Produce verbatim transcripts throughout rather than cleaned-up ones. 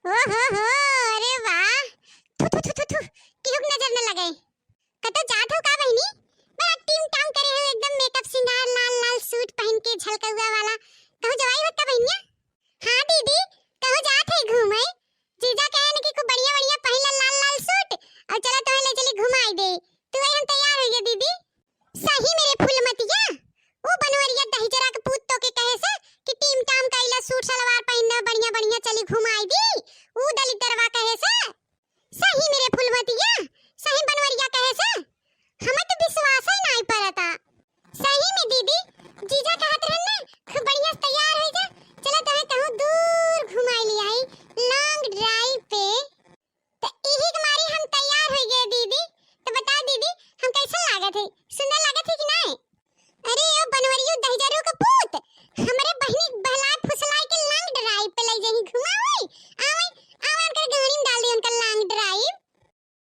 ओ हो हो, अरे वाह, थू थू थू थू थू, केहू के नजर न लगे। कतौ जात हो का बहिनी? बड़ा टीम टाम करे हो, एकदम मेकअप सिंगार, लाल लाल सूट पहन के झलकौआ वाला। कहूँ जवाई होत का बहिनिया? हाँ दीदी, कहूँ जात है घूमे। जीजा कहे न कि खूब बढ़िया बढ़िया पहिन ला लाल लाल सूट और चला तोहे ले चली घुमाई दे। तू एकदम तैयार होइ गया दीदी। सही मेरे फूलमतिया, ऊ बनवरिया दहिजरा के पूत तोके कहे से कि टीम टाम कइला, सूट सलवार पहिनना, बढ़िया बढ़िया चली घुमाई दी, ऊ दलिद्दरवा कहे से। सही मेरे फुलमतिया, सही बनवरिया कहे से, हमें तो विश्वास ही नाई परता। सही में दीदी, जीजा कहत रहन ना, खूब बढ़िया से तैयार होइ जा, चला तोहे कहूँ दूर घुमाई ले आई, लॉन्ग ड्राइव पे। तो इही के मारे हम तैयार होइ गए दीदी। तो बताओ दीदी, हम कैसन लागत है, सुंदर लागत है कि नाई? अरे ओ बनवरियो दहिजरो के पूत, हमरे बहिनी बहलाए फुसलाए के लॉन्ग ड्राइव पे ले जाई घुमावे। आवे, आवे उनकर गाड़ी में डाल दी उनका लॉन्ग ड्राइव।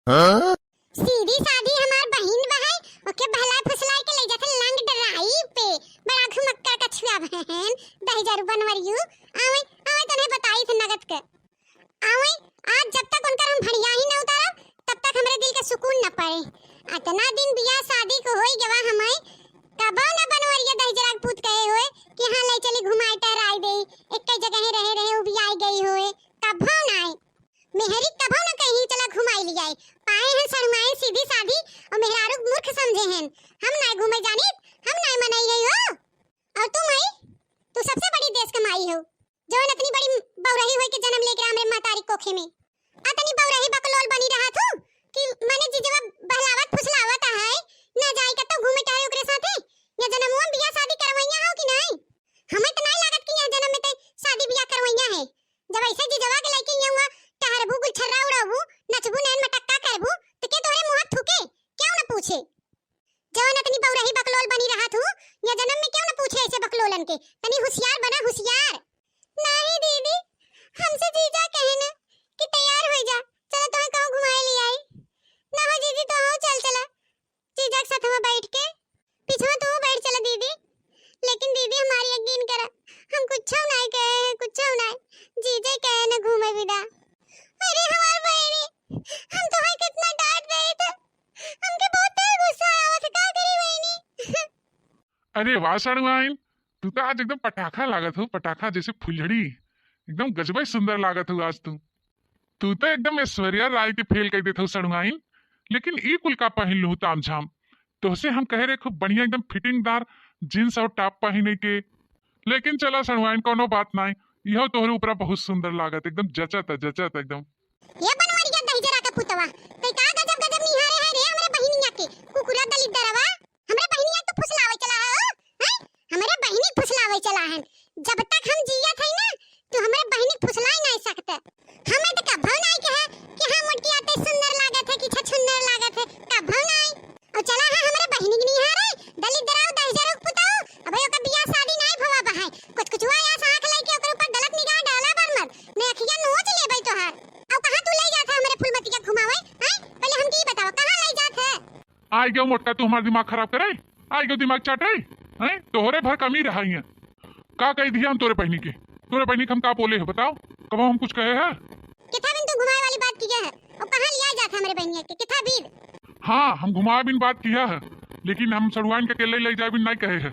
हाँ? सीधी साधी हमार बहिन बहै, ओके बहलाए फुसलाए के ले जाते लॉन्ग ड्राइव पे। बड़ा घुमक्कर कछुआ बहन, दहिजरो बनवरियो। आवे, आवे तने बताई थे नगद के। आवे, आज जब तक उनकर हम भड़िया ही न उतारब, तब तक हमरे दिल के सुकून न पड़े। अतना दिन बियाह शादी को होई गवा हमें, कबो न बनवरिया दहिजरा के पूत कहे होए कि हाँ ले चली घुमाई टहराई दे, एक जगह रहे रहे उबियाई गई होए, कबो नाई। मेहरी कबो न कहीं चला घुमाई लियाई, पाए हैं सड़ुआइन सीधी साधी और मेहरारू मूर्ख समझे हैं। हम नाई घूमे जानित, हम नाई मनई है हो। और तू माई, तू सबसे बड़ी देश के माई हो, जवन अतनी बड़ी बौरही होई के जन्म लेके हमरे महतारी कोखे में। अतनी बौरही बकलोल बनी रहा तू कि मने जीजवा बहलावत फुसलावत है, ना जाई कतौ घूमे टहरे ओकरे साथे। या जन्मवा में बियाह शादी करवैया हो कि नाई? हमें तो नाई लागत कि यह जन्म में ते शादी बियाह करवैया है। जब ऐसे जीजवा के लइके यहाँ हुआ टहरबू, गुलछर्रा उड़ाबू, नचबू, नैन मटक्का करबू, तो के तोहरे मुँह थूके? क्यों न पूछे? जवन अतनी बौरही बकलोल बनी रहा तू, या जन्म में क्यों न पूछे ऐसे बकलोलन के? तनी हुसियार बना, हुसियार। नाही दीदी, हमसे जीजा कहे न कि तैयार होइ जा, चला तोहे कहूँ घुमाए ले आई। ना हो जीजी, तो हो चल चला जीजा के साथ में बैठ के। पीछवा तू बैठ चला दीदी। लेकिन दीदी हमारी यकीन करा, हम कुछ नाई कहे हैं, कुछ नाई। जीजे कहे न घूमे विदा। अरे हमार बहिनी, हम तोहे कितना डांट देइत है, हमके बहुत तेज गुस्सा आवत है, का करी बहिनी? अरे वाह सड़ुआइन, तू तो आज एकदम पटाखा लागत हो, पटाखा जैसे फुलझड़ी, एकदम गजबे सुंदर लागत हो आज तू। तू तो एकदम ऐश्वर्या राय के फेल कर देत हो सड़ुआइन। लेकिन ई कुल का पहिन लू तामझाम? तोहसे हम कहे रहे खूब बढ़िया एकदम फिटिंगदार जींस और टॉप पहिने के। लेकिन चला सड़ुआइन, कोनो बात नाई, इहो तोहरे ऊपरा बहुत सुंदर लागत, एकदम जचत है, जचत एकदम। ये बनवरिया दहिजरा के पुतवा, ते का गजब गजब निहारे है रे हमरे बहिनिया के, कुकुरा दलिद्दरवा। हमरे बहिनिया के फुसलावे चला है, हैं? हमरे बहिनी फुसलावे चला है। जब तक हम जियत है ना, तू हमरे बहिनी फुसलाई नाई सकते। हमें तो कभो नाई कहे कि हाँ मोटकी आते सुंदर लागत है कि छछुंदर लागत है, कभो नाई। और चला है हमरे बहिनी के निहारे, दलिद्दराव दहिजरो के पुताऊ, अबे ओकर बियाह शादी नाई भवा बहाय। कुछ कुछ हुआ या साख लइके ओकर ऊपर गलत निगाह डाला बर मत, मैं अखिया नोच लेबै तोहार। अब कहाँ तू ले जात है हमरे फुलमतिया घुमावे, हैं? पहले हमके ई बतावा, कहाँ ले जात है? आई गयो मोटका, तू हमार दिमाग खराब करे, आई गयो दिमाग चाटे, हैं? तोहरे भर कमी रहा है। का कही दिया हम तोरे बहिनी के? तोरे बहिनी के हम का बोले है बताओ? कबो हम कुछ कहे है? किथा बिन तू घुमाए वाली बात किया है? और कहाँ लिया जात है हमरे बहिनिया के? किथा बिन? हाँ, हम घुमाए बिन बात किया है, लेकिन हम सड़ुआइन के अकेले ले जाए बिन नहीं कहे है।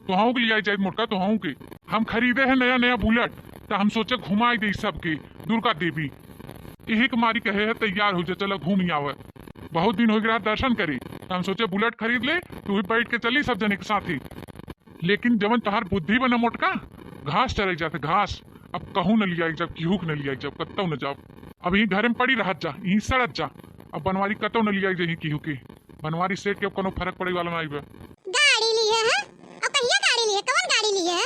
तोहू के लिया जाए मोटका, तोहू के। हम खरीदे है नया नया बुलेट, तो हम सोचे घुमाई दे सबके दुर्गा देवी। यही के मारी कहे है तैयार हो जा, चला घूम ही आवे। बहुत दिन हो गया दर्शन करी, तो हम सोचे बुलेट खरीद ले, तू भी बैठ के चली सब जने के साथ ही। लेकिन जवन तोहार बुद्धि बना मोटका, घास चरे जाते घास। अब कहूँ न लिया जाब, केहू के न लिया जाब, कतौ न जाब। अब यही घरे में पड़ी रहत जा, यही सड़त जा। अब बनवारी कतौ न लिया जाही केहू के। बनवारी सेठ के अब कोनो फर्क पड़े वाला ना बा। गाड़ी ली है, हैं? और कहिया गाड़ी ली है? कौन गाड़ी ली है?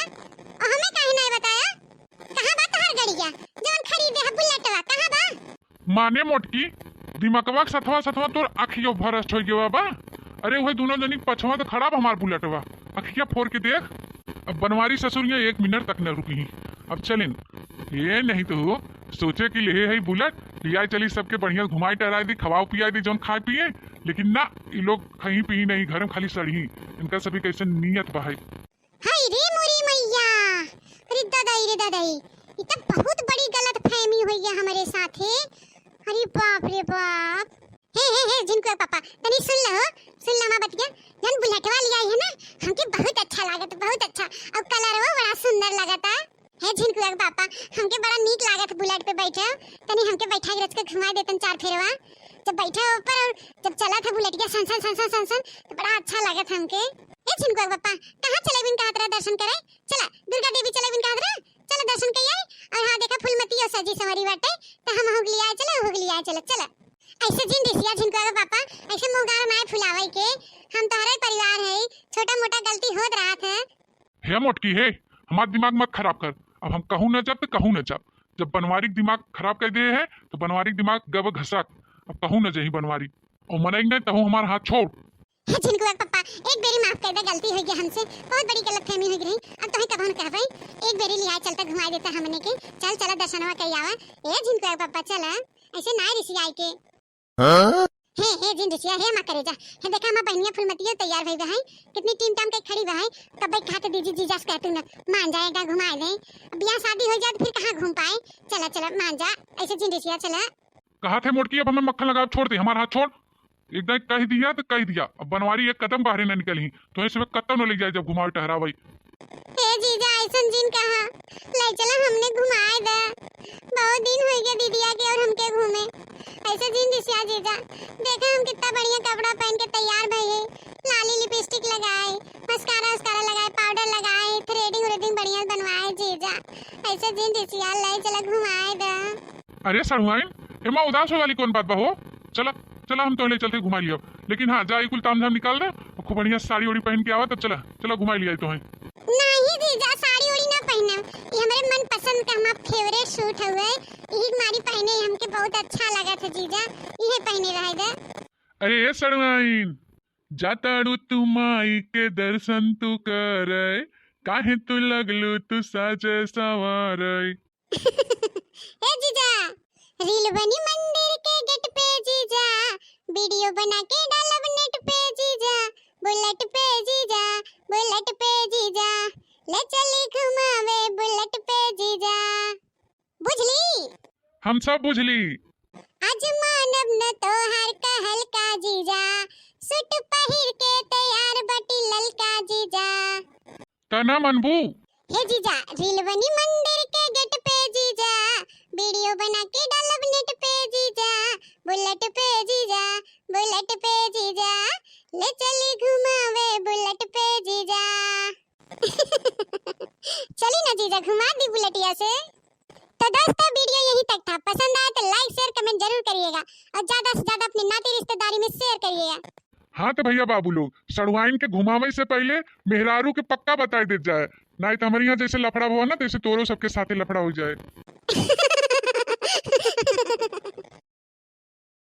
और हमें काहे नहीं बताया? कहाँ बा तोहार गड़िया? जवन खरीदे है बुलेटवा, कहाँ बा? माने मोटकी, दिमकवा के सथवा सथवा तोर अखियो भ्रष्ट हो गया बा। अरे वही दोनों जनी पछवा तो खड़ा बा हमार बुलेटवा, अखिया फोड़ के देख। अब बनवारी ससुरिया एक मिनट तक न रुकी। अब चलिन, ये नहीं तो सोचे कि ले है बुलेट, लिया चली सबके बढ़िया घुमाई टहराई दी, खवाओ पियाई दी जौन खाए पिए, लेकिन ना, ये लोग खाई पी नहीं, घर में खाली सड़ी। इनका सभी कैसे नियत बा है। हाय रे मोरी मैया, अरे दादाई रे दादाई, ये तो बहुत बड़ी गलत फहमी हुई है हमारे साथ। बाप रे बाप। हे, हे, हे, झिनकुआ पापा, तनी सुन लो, सुन लो हमार बतिया। जौन बुलेटवा लियाई है ना, हमके बहुत अच्छा लागत, बहुत अच्छा। और कलरवा बड़ा सुंदर लगता। हे झिनकुआ के पापा, हमके बड़ा नीक लागत है बुलेट पे बैठे। तनी हमके बैठा के रच के घुमा देतन चार फेरवा। जब बैठे ऊपर और जब चलत है बुलेटिया सन सन सन सन सन सन, तो बड़ा अच्छा लागत है हमके। हे झिनकुआ के पापा, कहाँ चले बिन कहत रहा दर्शन करे? चला, दुर्गा देवी चले बिन कहत रहा, चला दर्शन कई आई। और हाँ, देखा फूलमतियो सजी संवरी बाटे, तो हम हुग लिया चला, हुग लिया चला, चला। ऐसे जिन रिसिया झिनकुआ के पापा, ऐसे मुँह गार नाय फुलावे के, हम तोहरे परिवार है, छोटा मोटा गलती होत रहत है। हे मोटकी हे, हमार दिमाग मत खराब कर। अब हम कहूँ न जाब तो कहूँ न जाब। जब बनवारी के दिमाग खराब कर दिए है तो बनवारी के दिमाग गब घसक। अब कहूँ न जाही बनवारी। और मनई नहीं तहु हमार हाथ छोड़। हे झिनकुआ के पापा, एक बेरी माफ कर दे, गलती हो गया हमसे, बहुत बड़ी गलतफहमी हो गई। अब तोहे कबहू न कहबे, एक बेरी लिया चलता घुमाई देता हमने के। चल चला दर्शनवा कई आवा। ए झिनकुआ के पापा चला, ऐसे ना रिसियाई के। हाँ? हे, हे, जिन रिसिया, हे हमार करेजा। हे देखा, हमार बहनिया फुलमतियो तैयार भई बा है। कितनी टीम टाम के खड़ी बा है। कब्बे खाते दीजिए जीजा से कहतू न। मान जाएगा, घुमाए दे। अब बियाह शादी हो जाए तो फिर कहाँ घूम पाए? चला, चला, मान जा। ऐसे जिन रिसिया, चला। कहा थे मोटकी, अब हमें मक्खन लगाव छोड़ दे, हमार हाथ छोड़। एक दाई कह दिया तो कह दिया, अब बनवारी एक कदम बाहरे न निकली। तो ऐसे में कत्ता न ले जाए जब घुमावे टहरावे। ए जीजा, ऐसन जिन कहा, ले चला हमने घुमाए दा। बहुत दिन हो गया दीदिया के और हमके घूमे। ऐसे जिन रिसिया जीजा, देखा हम कितना बढ़िया कपड़ा पहन के तैयार भई है, लाली लिपस्टिक लगाए, मस्कारा उस्कारा लगाए, पाउडर लगाए, थ्रेडिंग व्रेडिंग बढ़िया बनवाए जीजा। ऐसे जिन रिसिया, ले चला घुमाए दा। अरे सड़ुआइन, एमा उदास होए वाली कौन बात बा हो? चला, चला हम तोहे ले चलते घुमा लियो। लेकिन हाँ, जा ई कुल ताम झाम निकाल दे और खूब बढ़िया साड़ी ओड़ी पहन के आवा, तब चला, चला घुमा लिया तोहे। नहीं जीजा, साड़ी ओड़ी ना पहनम। ये हमरे मनपसंद का हमार फेवरेट सूट हउए, यही मारी पहने हमके बहुत अच्छा लगत है जीजा, इहे पहने रहे दे। अरे ए सड़ुआइन, जाताड़ू तू माई के दर्शन तू करे, काहे तू लगलू तू साजे संवारे। हे जीजा, रील बनी मंदिर के गेट पे जीजा, वीडियो बना के डालब नेट पे जीजा, बुलेट पे जीजा, बुलेट पे जीजा, ले चली घुमावे बुलेट पे जीजा। बुझली? हम सब बुझली। आज मानब न तोहार कहल का जीजा, सूट पहिर के तैयार बाटी ललका जीजा। त ना मनबू? हे जीजा, रील बनी मंदिर के गेट पे जीजा, वीडियो बना के डालब नेट पे जीजा, बुलेट पे जीजा, बुलेट पे जीजा, ले चली घुमावे बुलेट पे जीजा। चली ना जीजा, घुमा दी बुलेटिया से। तो दोस्तों, वीडियो यहीं तक था। पसंद आए तो like, share, comment जरूर करिएगा और ज्यादा से ज्यादा अपने नाते रिश्तेदारी में share करिएगा। हाँ तो भैया बाबू लोग, सड़ुआइन के घुमावे से पहले मेहरारू के पक्का बताई देत जाए, नहीं तो हमारे यहाँ जैसे लफड़ा हुआ ना, तैसे तोरो सबके साथे लफड़ा हो जाए।